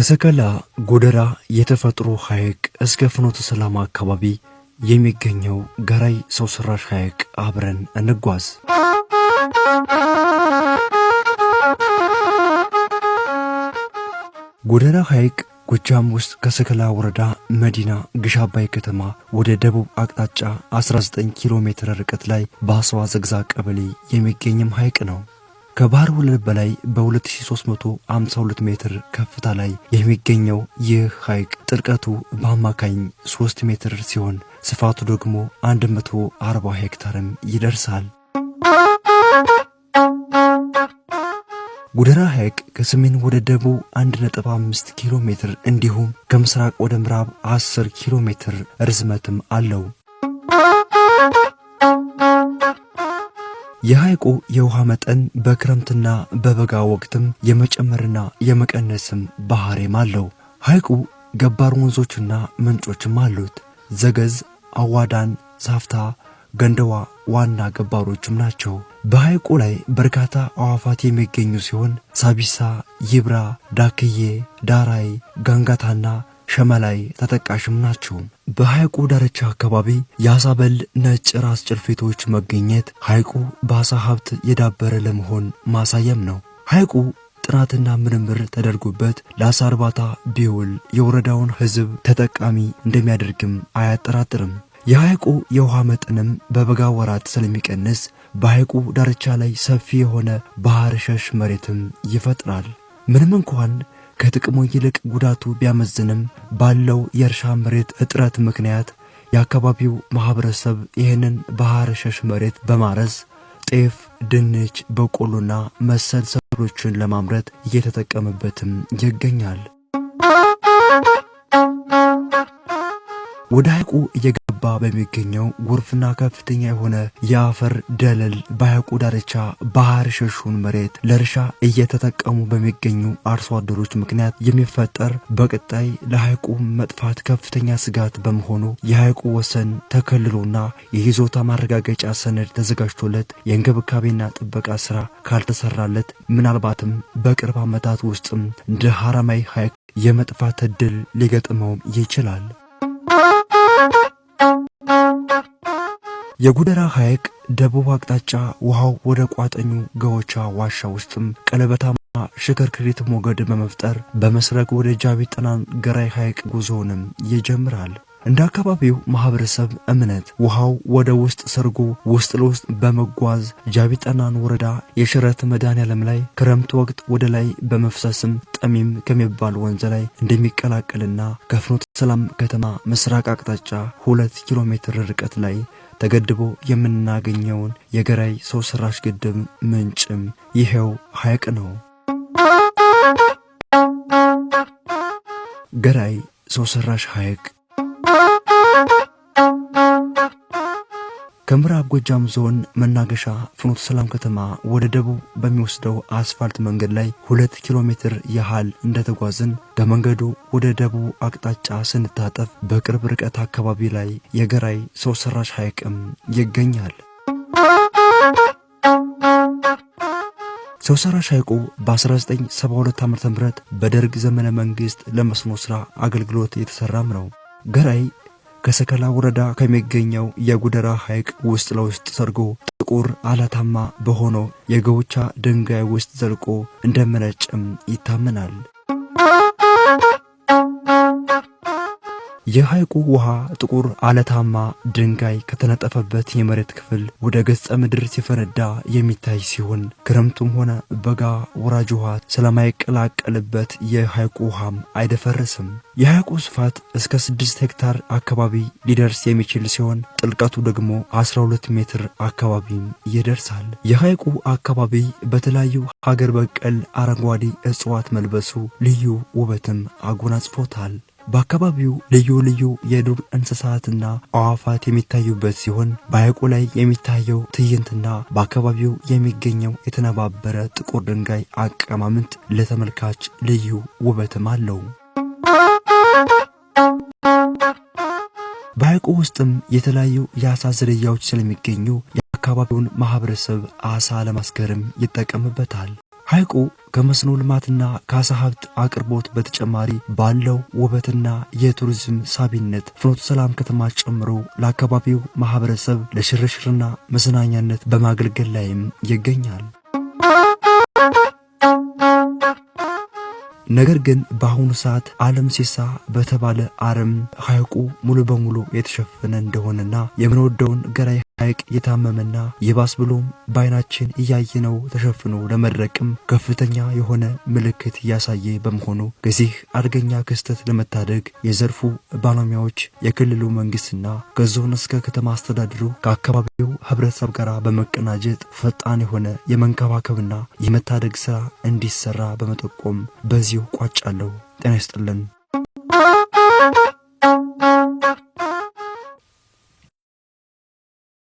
ከሰከላ ጎደራ የተፈጥሮ ሐይቅ እስከ ፍኖተ ሰላም አካባቢ የሚገኘው ገራይ ሰው ሰራሽ ሐይቅ አብረን እንጓዝ። ጎደራ ሐይቅ ጎጃም ውስጥ ከሰከላ ወረዳ መዲና ግሽ አባይ ከተማ ወደ ደቡብ አቅጣጫ 19 ኪሎ ሜትር ርቀት ላይ በአስዋ ዘግዛ ቀበሌ የሚገኝም ሐይቅ ነው። ከባህር ወለል በላይ በ2352 ሜትር ከፍታ ላይ የሚገኘው ይህ ሐይቅ ጥልቀቱ በአማካኝ 3 ሜትር ሲሆን ስፋቱ ደግሞ 140 ሄክታርም ይደርሳል። ጉደራ ሐይቅ ከሰሜን ወደ ደቡብ 1.5 ኪሎ ሜትር እንዲሁም ከምስራቅ ወደ ምዕራብ 10 ኪሎ ሜትር ርዝመትም አለው። የሐይቁ የውሃ መጠን በክረምትና በበጋ ወቅትም የመጨመርና የመቀነስም ባህሪም አለው። ሐይቁ ገባር ወንዞችና ምንጮችም አሉት። ዘገዝ፣ አዋዳን፣ ሳፍታ፣ ገንደዋ ዋና ገባሮችም ናቸው። በሐይቁ ላይ በርካታ አዕዋፋት የሚገኙ ሲሆን ሳቢሳ፣ ይብራ፣ ዳክዬ፣ ዳራይ፣ ጋንጋታና ሸመላይ ተጠቃሽም ናቸው። በሐይቁ ዳርቻ አካባቢ የአሳ በል ነጭ ራስ ጭልፊቶች መገኘት ሐይቁ በአሳ ሀብት የዳበረ ለመሆን ማሳያም ነው። ሐይቁ ጥናትና ምርምር ተደርጎበት ለአሳ እርባታ ቢውል የወረዳውን ሕዝብ ተጠቃሚ እንደሚያደርግም አያጠራጥርም። የሐይቁ የውሃ መጠንም በበጋ ወራት ስለሚቀንስ በሐይቁ ዳርቻ ላይ ሰፊ የሆነ ባህር ሸሽ መሬትም ይፈጥራል። ምንም እንኳን ከጥቅሙ ይልቅ ጉዳቱ ቢያመዝንም ባለው የእርሻ መሬት እጥረት ምክንያት የአካባቢው ማኅበረሰብ ይህንን ባህር ሸሽ መሬት በማረስ ጤፍ፣ ድንች፣ በቆሎና መሰል ሰብሎችን ለማምረት እየተጠቀመበትም ይገኛል። ወደ ሐይቁ እየገባ በሚገኘው ጎርፍና ከፍተኛ የሆነ የአፈር ደለል በሐይቁ ዳርቻ ባህር ሸሹን መሬት ለእርሻ እየተጠቀሙ በሚገኙ አርሶ አደሮች ምክንያት የሚፈጠር በቀጣይ ለሐይቁ መጥፋት ከፍተኛ ስጋት በመሆኑ የሐይቁ ወሰን ተከልሎና የይዞታ ማረጋገጫ ሰነድ ተዘጋጅቶለት የእንክብካቤና ጥበቃ ስራ ካልተሰራለት ምናልባትም በቅርብ ዓመታት ውስጥም እንደ ሐረማይ ሐይቅ የመጥፋት ዕድል ሊገጥመው ይችላል። የጉደራ ሐይቅ ደቡብ አቅጣጫ ውሃው ወደ ቋጠኙ ገዎቻ ዋሻ ውስጥም ቀለበታማ ሽክርክሪት ሞገድ በመፍጠር በመስረግ ወደ ጃቢ ጠናን ገራይ ሐይቅ ጉዞውንም ይጀምራል። እንደ አካባቢው ማህበረሰብ እምነት ውሃው ወደ ውስጥ ሰርጎ ውስጥ ለውስጥ በመጓዝ ጃቢ ጠናን ወረዳ የሽረት መድኃኔዓለም ላይ ክረምት ወቅት ወደ ላይ በመፍሰስም ጠሚም ከሚባል ወንዝ ላይ እንደሚቀላቀልና ከፍኖተ ሰላም ከተማ ምስራቅ አቅጣጫ 2 ኪሎ ሜትር ርቀት ላይ ተገድቦ የምናገኘውን የገራይ ሰው ሰራሽ ግድብ ምንጭም ይሄው ሐይቅ ነው። ገራይ ሰው ሰራሽ ሐይቅ ከምዕራብ ጎጃም ዞን መናገሻ ፍኖተ ሰላም ከተማ ወደ ደቡብ በሚወስደው አስፋልት መንገድ ላይ 2 ኪሎ ሜትር ያህል እንደተጓዝን ከመንገዱ ወደ ደቡብ አቅጣጫ ስንታጠፍ በቅርብ ርቀት አካባቢ ላይ የገራይ ሰው ሰራሽ ሐይቅም ይገኛል። ሰው ሰራሽ ሐይቁ በ1972 ዓ.ም በደርግ ዘመነ መንግሥት ለመስኖ ሥራ አገልግሎት የተሠራም ነው። ገራይ ከሰከላ ወረዳ ከሚገኘው የጉደራ ሐይቅ ውስጥ ለውስጥ ሰርጎ ጥቁር አለታማ በሆነው የገውቻ ድንጋይ ውስጥ ዘልቆ እንደመነጨም ይታመናል። የሐይቁ ውሃ ጥቁር አለታማ ድንጋይ ከተነጠፈበት የመሬት ክፍል ወደ ገጸ ምድር ሲፈነዳ የሚታይ ሲሆን ክረምቱም ሆነ በጋ ወራጅ ውሃ ስለማይቀላቀልበት የሐይቁ ውሃም አይደፈርስም። የሐይቁ ስፋት እስከ 6 ሄክታር አካባቢ ሊደርስ የሚችል ሲሆን ጥልቀቱ ደግሞ 12 ሜትር አካባቢም ይደርሳል። የሐይቁ አካባቢ በተለያዩ ሀገር በቀል አረንጓዴ እጽዋት መልበሱ ልዩ ውበትም አጎናጽፎታል። በአካባቢው ልዩ ልዩ የዱር እንስሳትና አዕዋፋት የሚታዩበት ሲሆን በሐይቁ ላይ የሚታየው ትዕይንትና በአካባቢው የሚገኘው የተነባበረ ጥቁር ድንጋይ አቀማመጥ ለተመልካች ልዩ ውበትም አለው። በሐይቁ ውስጥም የተለያዩ የአሳ ዝርያዎች ስለሚገኙ የአካባቢውን ማህበረሰብ አሳ ለማስገርም ይጠቀምበታል። ሐይቁ ከመስኖ ልማትና ከዓሳ ሀብት አቅርቦት በተጨማሪ ባለው ውበትና የቱሪዝም ሳቢነት ፍኖተ ሰላም ከተማ ጨምሮ ለአካባቢው ማህበረሰብ ለሽርሽርና መዝናኛነት በማገልገል ላይም ይገኛል። ነገር ግን በአሁኑ ሰዓት አለም ሲሳ በተባለ አረም ሐይቁ ሙሉ በሙሉ የተሸፈነ እንደሆነና የምንወደውን ገራይ ሐይቅ የታመመና ይባስ ብሎም በዓይናችን እያየነው ተሸፍኖ ለመድረቅም ከፍተኛ የሆነ ምልክት እያሳየ በመሆኑ ከዚህ አደገኛ ክስተት ለመታደግ የዘርፉ ባለሙያዎች፣ የክልሉ መንግስትና ከዞን እስከ ከተማ አስተዳደሩ ከአካባቢው ህብረተሰብ ጋር በመቀናጀት ፈጣን የሆነ የመንከባከብና የመታደግ ስራ እንዲሰራ በመጠቆም በዚሁ ቋጫለሁ። ጤና ይስጥልን።